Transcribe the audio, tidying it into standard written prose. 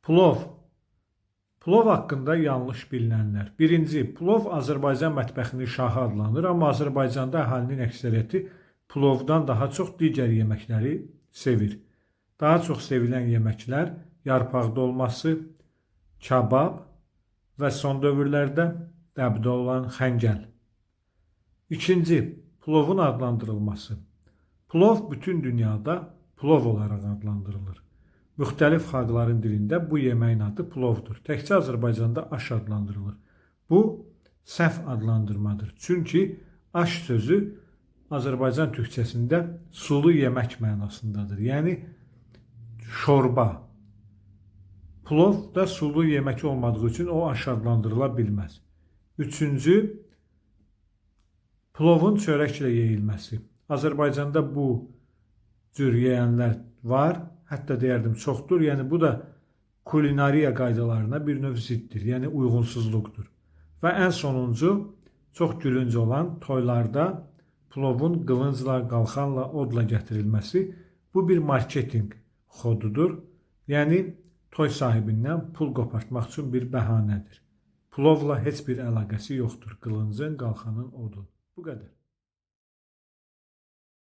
Plov. Plov haqqında yanlış bilinənlər. Birinci, plov Azərbaycan mətbəxinin şahı adlanır, amma Azərbaycanda əhalinin əksəriyyəti plovdan daha çox digər yeməkləri sevir. Daha çox sevilən yeməklər yarpaq dolması, kabab və son dövrlərdə dəbdə olan xəngəl. İkinci, plovun adlandırılması. Plov bütün dünyada plov olaraq adlandırılır. Müxtəlif xalqların dilində bu yeməyin adı plovdur. Təkcə Azərbaycanda aş adlandırılır. Bu səhv adlandırmadır. Çünki aş sözü Azərbaycan türkçəsində sulu yemək mənasındadır. Yəni şorba. Plov da sulu yemək olmadığı üçün o aş adlandırıla bilməz. Üçüncü, plovun çörəklə yeyilməsi. Azərbaycanda bu cür yeyənlər var. Hətta deyərdim çoxdur. Yəni bu da kulinariya qaydalarına bir növ ziddir. Yəni uyğunsuzluqdur. Və ən sonuncu, çox gülünc olan toylarda plovun qılıncla, qalxanla, odla gətirilməsi, bu bir marketinq xodudur. Yəni toy sahibindən pul qopartmaq üçün bir bəhanədir. Plovla heç bir əlaqəsi yoxdur qılıncın, qalxanın, odun. Bu qədər.